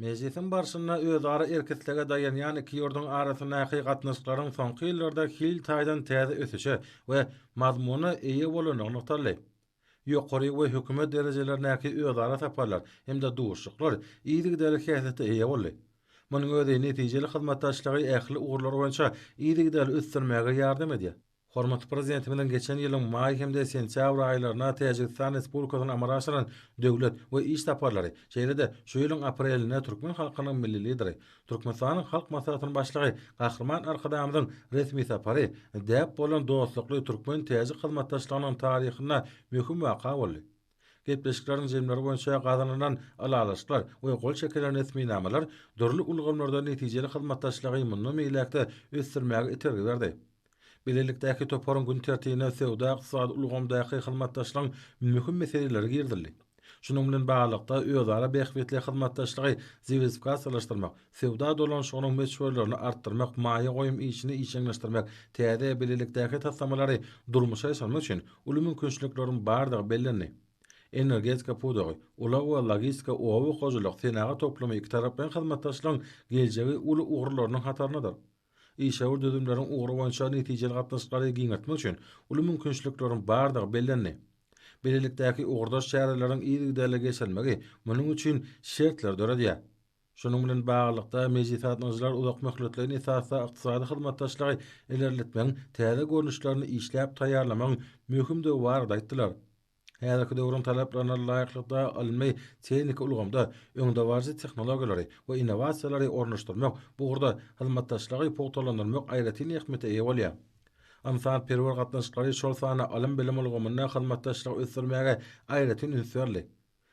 Mejlisiň barşynda özara erk-islege daýanýan iki ýurduň arasyndaky gatnaşyklaryň soňky ýyllarda hil taýdan täze ösüşe we mazmuna eýe bolandygy nygtaldy. Ýokary we hökümet derejelerindäki özara saparlar hem-de duşuşyklar yzygiderli häsiýete eýe boldy. Munuň özi netijeli hyzmatdaşlygy ähli ugurlar boýunça yzygiderli ösdürmäge ýardam edýär. Hormatly Prezidentimiziň geçen ýylyň maý hem-de sentýabr aýlarynda Täjigistan Respublikasyna amala aşyran döwlet we iş saparlary, şeýle-de şu ýylyň aprelinde türkmen halkynyň Milli Lideri, Türkmenistanyň Halk Maslahatynyň Başlygy Gahryman Arkadagymyzyň resmi sapary däp bolan dostlukly türkmen-täjik hyzmatdaşlygynyň taryhynda möhüm waka boldy. Gepleşikleriň jemleri boýunça gazanylan ylalaşyklar we gol çekilen resminamalar dürli ulgamlarda netijeli hyzmatdaşlygy mundan beýläk-de ösdürmäge itergi berdi. Bilelikdäki toparyň gün tertibine söwda-ykdysady ulgamdaky hyzmatdaşlygyň möhüm meseleleri girizildi. Şunuň bilen baglylykda, özara bähbitli hyzmatdaşlygy diwersifikasiýalaşdyrmak, söwda dolanyşygynyň möçberlerini artdyrmak, maýa goýum işini işjeňleşdirmek, täze bilelikdäki taslamalary durmuşa geçirmek üçin uly mümkinçilikleriň bardygy bellendi. Energetika pudagy, ulag we logistika, oba hojalyk, senagat toplumy ikitaraplaýyn hyzmatdaşlygyň geljegi uly ugurlarynyň hataryndadyr. Işewür düzümleriň ugry boýunça netijeli gatnaşyklary giňeltmek üçin uly mümkinçilikleriň bardygy bellendi. Bilelikdäki ugurdaş çäreleriň yzygiderli geçirilmegi munuň üçin şertleri döredýär. Şunuň bilen baglylykda, mejlise gatnaşyjylar uzakmöhletleýin esasda ykdysady hyzmatdaşlygy ilerletmegiň täze görnüşlerini işläp taýýarlamagyň möhümdigi barada aýtdylar. Häzirki döwrüň talaplaryna laýyklykda ylmy, tehniki ulgamda öňdebaryjy tehnologiýalary we innowasiýalary ornaşdyrmak, bu ugurda hyzmatdaşlygy pugtalandyrmak aýratyn ähmiýete eýe bolýar. Ynsanperwer gatnaşyklary, şol sanda ylym-bilim ulgamynda hyzmatdaşlygy ösdürmäge aýratyn üns berildi.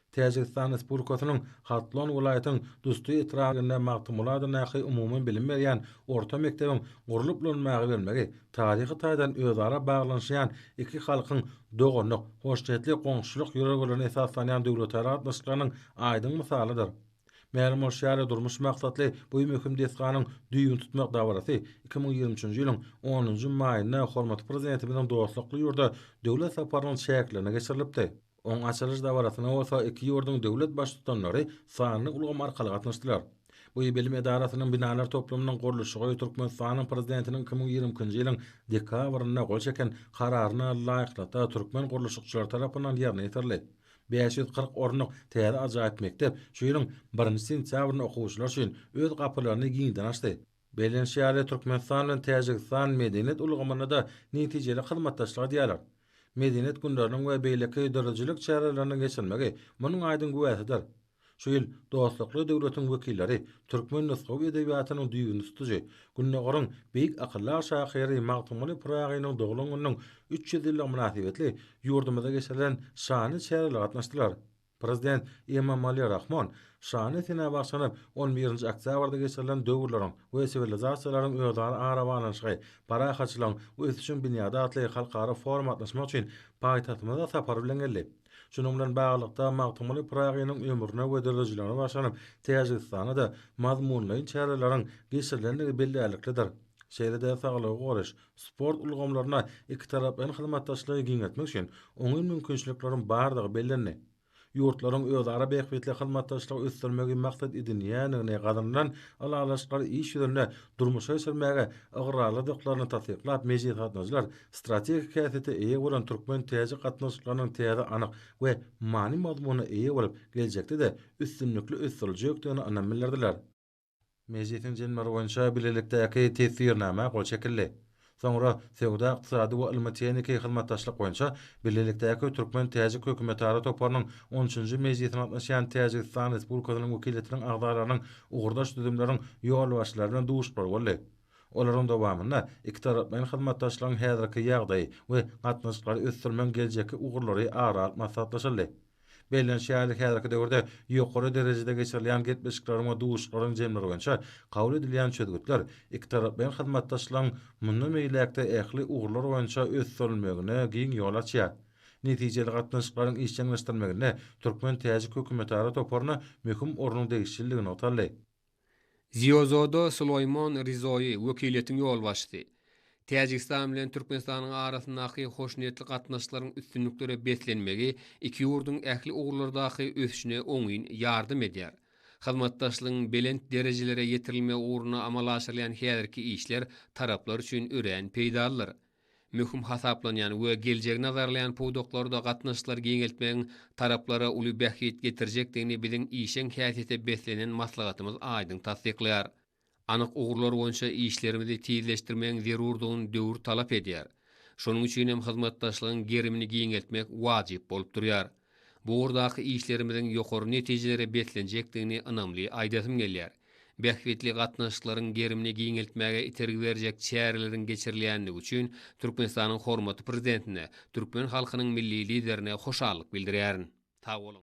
Täjigistan Respublikasynyň Hatlon welaýatynyň Dusti etrabynda Magtymguly adyndaky umumy bilim berýän orta mekdebiň gurlup ulanmaga berilmegi taryhy taýdan özara baglanyşýan iki halkyň doganlyk, hoşniýetli goňşuçylyk ýörelgelerine esaslanýan döwletara gatnaşyklarynyň aýdyň mysalydyr. Mälim bolşy ýaly, durmuş maksatly bu möhüm desganyň düýbüni tutmak dabarasy 2023-nji ýylyň onunjy maýynda hormatly Prezidentimiziň dostlukly ýurda döwlet saparynyň çäklerinde geçirilipdi. Oň açylyş dabarasyna bolsa iki ýurduň döwlet Baştutanlary sanly ulgam arkaly gatnaşdylar. Bu bilim edarasynyň binalar toplumynyň gurluşygy Türkmenistanyň Prezidentiniň 2022-nji ýylyň dekabrynda gol çeken Kararyna laýyklykda türkmen gurluşykçylary tarapyndan ýerine ýetirildi. 540 orunlyk täze ajaýyp mekdep şu ýylyň birinji sentýabrynda okuwçylar üçin öz gapylaryny giňden açdy. Bellenişi ýaly, Türkmenistan bilen Täjigistan medeniýet ulgamynda-da netijeli hyzmatdaşlyk edýärler. Medeniýet günleriniň we beýleki döredijilik çäreleriniň geçirilmegi munuň aýdyň güwäsidir. Şu ýyl dostlukly döwletiň wekilleri türkmen nusgawy edebiýatynyň düýbüni tutujy, Gündogaryň beýik akyldar şahyry Magtymguly Pyragynyň doglan gününiň 300 ýyllygy mynasybetli ýurdumyzda geçirilen şanly çärelere gatnaşdylar. Prezident Emomali Rahmon şanly senä bagyşlanyp, on birinji oktýabrda geçirilen Döwürleriň we siwilizasiýalaryň özara arabaglanyşygy, parahatçylygyň we ösüşiň binýady atly halkara foruma gatnaşmak üçin paýtagtymyza sapar bilen geldi. Şunuň bilen baglylykda, Magtymguly Pyragynyň ömrüne we döredijiligine bagyşlanyp, Täjigistanda-da mazmunlaýyn çäreleriň geçirilendigi bellärliklidir. Şeýle-de saglygy goraýyş, sport ulgamlarynda ikitaraplaýyn hyzmatdaşlygy giňeltmek üçin oňyn mümkinçilikleriň bardygy bellendi. Ýurtlaryň özara bähbitli hyzmatdaşlygy ösdürmegi maksat edinýändigini gazanylan ylalaşyklary iş ýüzünde durmuşa geçirmäge ygrarlydyklaryny tassyklap, mejlise gatnaşyjylar strategik häsiýete eýe bolan türkmen-täjik gatnaşyklarynyň täze anyk we many-mazmuna eýe bolup, geljekde-de üstünlikli ösdüriljekdigine ynam bildirdiler. Mejlisiň jemleri boýunça bilelikdäki Teswirnama gol çekildi. Soňra Söwda-ykdysady we ylmy-tehniki hyzmatdaşlyk boýunça bilelikdäki türkmen-täjik hökümetara toparynyň on üçünji mejlisine gatnaşýan Täjigistan Respublikasynyň wekiliýetiniň agzalarynyň ugurdaş düzümleriň ýolbaşçylary bilen duşuşyklary boldy. Olaryň dowamynda ikitaraplaýyn hyzmatdaşlygyň häzirki ýagdaýy we gatnaşyklary ösdürmegiň geljekki ugurlary ara alyp maslahatlaşyldy. Bellenişi ýaly, häzirki döwürde ýokary derejede geçirilýän gepleşikleriň we duşuşyklaryň jemleri boýunça kabul edilýän çözgütler ikitaraplaýyn hyzmatdaşlygyň mundan beýläk-de ähli ugurlar boýunça ösdürilmegine giň ýol açýar. Netijeli gatnaşyklaryň işjeňleşdirilmeginde türkmen-täjik hökümetara toparyna möhüm ornuň degişliligi nygtaldy. Ziozoda Suloýmon Rizoýi, wekiliýetiň ýolbaşçysy, Täjigistan bilen Türkmenistanyň arasyndaky hoşniýetli gatnaşyklaryň üstünliklere beslenmegi iki ýurduň ähli ugurlardaky ösüşine oňyn ýardam edýär. Hyzmatdaşlygyň belent derejelere ýetirilmegi ugrunda amala aşyrylýan häzirki işler taraplar üçin örän peýdalydyr. Möhüm hasaplanýan we geljegi nazarlaýan pudaklarda gatnaşyklary giňeltmegiň taraplara uly bähbit getirjekdigini biziň işjeň häsiýete beslenen maslahatymyz aýdyň tassyklaýar. Anyk ugurlar boýunça işlerimizi tizleşdirmegiň zerurdygyny döwür talap edýär. Şonuň üçin hem hyzmatdaşlygyň gerimini giňeltmek wajyp bolup durýar. Bu ugurdaky işlerimiziň ýokary netijelere beslenjekdigini ynamly aýdasym gelýär. Bähbitli gatnaşyklaryň gerimini giňeltmäge itergi berjek çäreleriň geçirilýändigi üçin Türkmenistanyň hormatly Prezidentine, türkmen halkynyň Milli Liderine hoşallyk bildirýärin. Sag boluň!